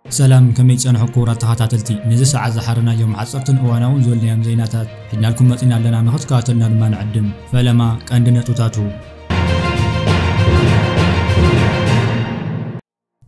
ሰላም፣ ከመይ ጸንሑ ክቡራት ተኸታተልቲ? ነዚ ሰዓት ዝሓረናዮም ሓጸርትን እዋናውን ዝበልናዮም ዜናታት ሒዝናልኩም መጺና ኣለና፣ ንኽትከታተሉና ድማ ንዕድም። ፈለማ ቀንዲ ነጥብታቱ።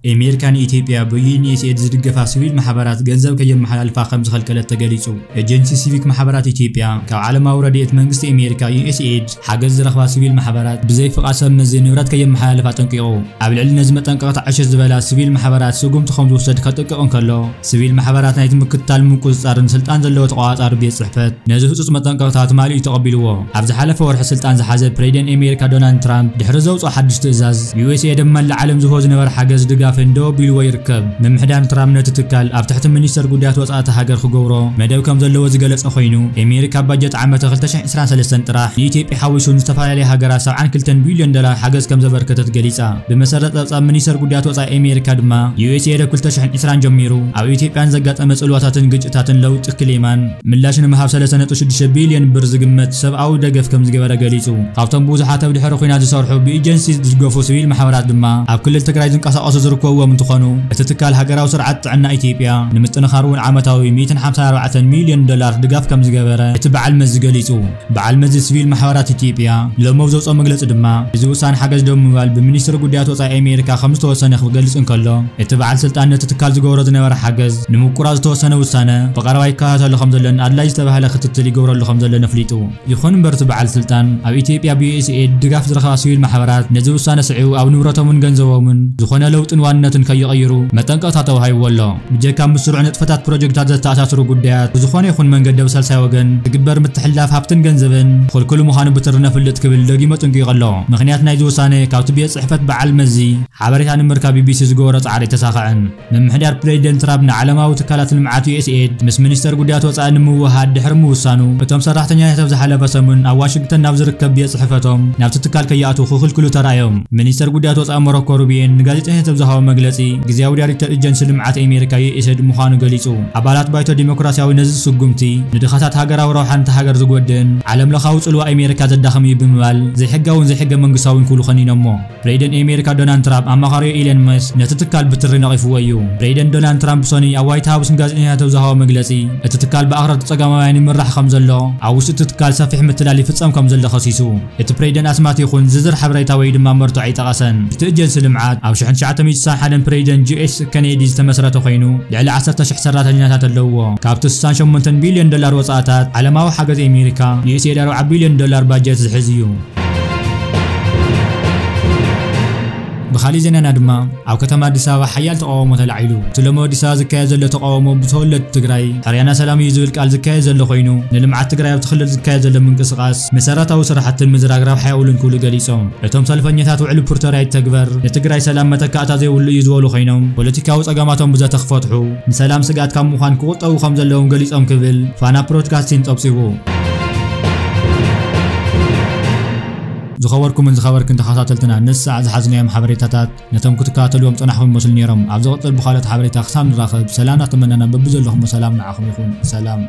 ኣሜሪካ ንኢትዮጵያ ብዩኤስኤድ ዝድገፋ ሲቪል ማሕበራት ገንዘብ ከየመሓላልፋ ከም ዝኸልከለት ተገሊጹ። ኤጀንሲ ሲቪክ ማሕበራት ኢትዮጵያ ካብ ዓለማዊ ረድኤት መንግስቲ ኣሜሪካ ዩኤስኤድ ሓገዝ ዝረኽባ ሲቪል ማሕበራት ብዘይ ፍቓድ ሰብ መዚ ንብረት ከየመሓላልፋ ኣጠንቂቑ። ኣብ ልዕሊ ነዚ መጠንቀቕታ ዕሽሽ ዝበላ ሲቪል ማሕበራት ስጉምቲ ከም ዝውሰድ ከጠንቅቕ እንከሎ፣ ሲቪል ማሕበራት ናይቲ ምክትታል ምቁጽጻርን ስልጣን ዘለዎ ተቆጻጻሪ ቤት ጽሕፈት ነዚ ህጹጽ መጠንቀቕታ ትማሊ እዩ ተቐቢልዎ። ኣብ ዝሓለፈ ወርሒ ስልጣን ዝሓዘ ፕሬዚደንት ኣሜሪካ ዶናልድ ትራምፕ ድሕሪ ዘውጽኦ ሓድሽ ትእዛዝ፣ ዩኤስኤድ ኣብ መላእ ዓለም ዝህቦ ዝነበረ ሓገዝ ድጋፍን ደው ኣቢልዎ ይርከብ። ምምሕዳር ትራምፕ ነቲ ትካል ኣብ ትሕቲ ሚኒስተር ጉዳያት ወጻኢ እታ ሃገር ክገብሮ መደብ ከም ዘለዎ ዝገለጸ ኮይኑ፣ ኣሜሪካ ኣብ ባጀት ዓመት ክልተ ሽሕን ዕስራን ሰለስተን ጥራሕ ንኢትዮጵያ ሓዊሱ ንዝተፈላለያ ሃገራት ሰብዓን ክልተን ቢልዮን ዶላር ሓገዝ ከም ዘበርከተት ገሊጻ። ብመሰረት ጸብጻብ ሚኒስተር ጉዳያት ወጻኢ ኣሜሪካ ድማ፣ ዩኤስኤድ ኣብ ክልተ ሽሕን ዕስራን ጀሚሩ ኣብ ኢትዮጵያ ንዘጋጠመ ጽልዋታትን ግጭታትን ለውጢ ክሊማን ምላሽ ንምሃብ ሰለስተ ነጥቢ ሽዱሽተ ቢልዮን ብር ዝግመት ሰብኣዊ ደገፍ ከም ዝገበረ ገሊጹ። ካብቶም ብዙሓት ኣብ ድሕሪ ኲናት ዝሰርሑ ብኤጀንሲ ዝድገፉ ሲቪል ማሕበራት ድማ ኣብ ክልል ትግራይ ዝንቀሳቐሱ ዝርከብዎም እንትኾኑ፣ እቲ ትካል ሃገራዊ ስርዓት ጥዕና ኢትዮጵያ ንምጥንኻር እውን ዓመታዊ ሚእትን ሓምሳን ኣርባዕተን ሚልዮን ዶላር ድጋፍ ከም ዝገበረ እቲ በዓል መዚ ገሊጹ። በዓል መዚ ሲቪል ማሕበራት ኢትዮጵያ ሎሚ ኣብ ዘውፅኦ መግለፂ ድማ፣ እዚ ውሳነ ሓገዝ ደው ምባል ብሚኒስትሪ ጉዳያት ወፃኢ ኣሜሪካ ከም ዝተወሰነ ክገልጽ እንከሎ፣ እቲ በዓል ስልጣን ነቲ ትካል ዝገብሮ ዝነበረ ሓገዝ ንምቁራፅ ዝተወሰነ ውሳነ ብቐረባ ይከታተሎ ከም ዘሎን ኣድላይ ዝተባህለ ክትትል ይገብረሉ ከም ዘሎን ኣፍሊጡ። ይኹን እምበር እቲ በዓል ስልጣን ኣብ ኢትዮጵያ ብዩኤስኤድ ድጋፍ ዝረኸባ ሲቪል ማሕበራት ነዚ ውሳነ ስዒቡ ኣብ ንብረቶምን ገንዘቦምን ዝኾነ ለውጥን ዋንነትን ከይቐይሩ መጠንቀቕታ ተዋሂብዎ ኣሎ። ብጀካ ምስ ስሩዕ ንጥፈታት ፕሮጀክታት ዘተኣሳስሩ ጉዳያት ብዝኾነ ይኹን መንገዲ ኣብ ሳልሳይ ወገን ዝግበር ምትሕልላፍ ሃብትን ገንዘብን ክልኩል ምዃኑ ብትሪ ነፍልጥ ክብል ደጊሙ ኣጠንቂቑ ኣሎ። ምኽንያት ናይዚ ውሳነ ካብቲ ቤት ጽሕፈት በዓል መዚ ሓበሬታ ንምርካብ ቢቢሲ ዝገበሮ ጻዕሪ ኣይተሳኽዐን። ምምሕዳር ፕሬዚደንት ትራምፕ ንዓለማዊ ትካላት ልምዓት ዩኤስኤድ ምስ ሚኒስተር ጉዳያት ወጻኢ ንምውህሃድ ድሕሪ ምውሳኑ፣ እቶም ሰራሕተኛታት ኣብ ዝሓለፈ ሰሙን ኣብ ዋሽንግተን ናብ ዝርከብ ቤት ጽሕፈቶም ናብቲ ትካል ከይኣትዉ ክኽልክሉ ተራእዮም። ሚኒስተር ጉዳያት ወጻኢ ሞሮኮ ሩቢዮን ንጋዜጠኛታት ኣብ ዝሃቦ መግለጺ፣ ግዝያዊ ዳይሬክተር ኤጀንሲ ልምዓት ኣሜሪካ ዩኤስኤድ ምዃኑ ገሊጹ። ኣባላት ባይቶ ዲሞክራሲያዊ ነዚ ስጉምቲ ንድኻታት ሃገራዊ ረብሓ ነታ ሃገር ዝጎድእን ዓለም ለኻዊ ጽልዋ ኣሜሪካ ዘዳኽም እዩ ብምባል ዘይሕጋውን ዘይሕገ መንግስታውን ክብሉ ከኒኖሞ። ፕሬዚደንት ኣሜሪካ ዶናልድ ትራምፕ ኣማኻሪኡ ኢለን መስክ ነቲ ትካል ብትሪ ነቒፍዎ እዩ። ፕሬዚደንት ዶናልድ ትራምፕ ብሰኑይ ኣብ ዋይት ሃውስ ንጋዜጠኛታት ኣብ ዝሃቦ መግለጺ፣ እቲ ትካል ብኣኽረርቲ ጸጋማውያን ይምራሕ ከም ዘሎ፣ ኣብ ውሽጢ እቲ ትካል ሰፊሕ ምትላል ይፍጸም ከም ዘሎ ከሲሱ። እቲ ፕሬዚደንት ኣስማት ይኹን ዝርዝር ሓበሬታ ወይ ድማ መርትዖ ኣይጠቐሰን። እቲ ኤጀንሲ ልምዓት ኣብ ሽሕን ትሽዓተ ሚእትን ስሳን ሓደን ፕሬዚደንት ጆን ኤፍ ኬኔዲ ዝተመስረተ ኮይኑ፣ ልዕሊ ዓሰርተ ሽሕ ሰራሕተኛታት ኣለውዎ። ካብቲ ስሳን ሸሞንተን ቢልዮን ዶላር ወጻእታት ዓለማዊ ሓገዝ ኣሜሪካ፣ ዩኤስኤድ ኣርብዓ ቢልዮን ዶላር ባጀት ዝሕዝ እዩ። ብኻሊእ ዜናና ድማ፣ ኣብ ከተማ ኣዲስ ኣበባ ሓያል ተቓውሞ ተላዒሉ። እቲ ሎሚ ኣዲስ ኣበባ ዝካየድ ዘሎ ተቓውሞ ብተወለድቲ ትግራይ ሕርያና ሰላም እዩ ዝብል ቃል ዝካየድ ዘሎ ኮይኑ፣ ንልምዓት ትግራይ ኣብቲ ክልል ዝካየድ ዘሎ ምንቅስቓስ መሰረታዊ ስራሕትን ምዝራግ ረብሓ የብሉን ክብሉ ገሊጾም። እቶም ሰልፈኛታት ውዕሊ ፕሪቶርያ ይተግበር፣ ንትግራይ ሰላም መተካእታ ዘይብሉ እዩ ዝበሉ ኮይኖም፣ ፖለቲካዊ ጸገማቶም ብዘተ ክፈትሑ፣ ንሰላም ስግኣት ካብ ምዃን ክቑጠቡ ከም ዘለዎም ገሊጾም ክብል ፋና ብሮድካስቲንግ ጸብጺቡ። ዝኸበርኩምን ዝኸበርክን ተኸታተልትና፣ ነዚ ሰዓት ዝሓዝናዮም ሓበሬታታት ነቶም ክትከታተልዎም ጸናሕኩም ይመስሉ ነይሮም። ኣብ ዝቕጽል ብኻልኦት ሓበሬታ ክሳብ ንራኸብ፣ ሰላም እናተመነና በብዘለኹም ሰላም ንዓኹም ይኹን። ሰላም።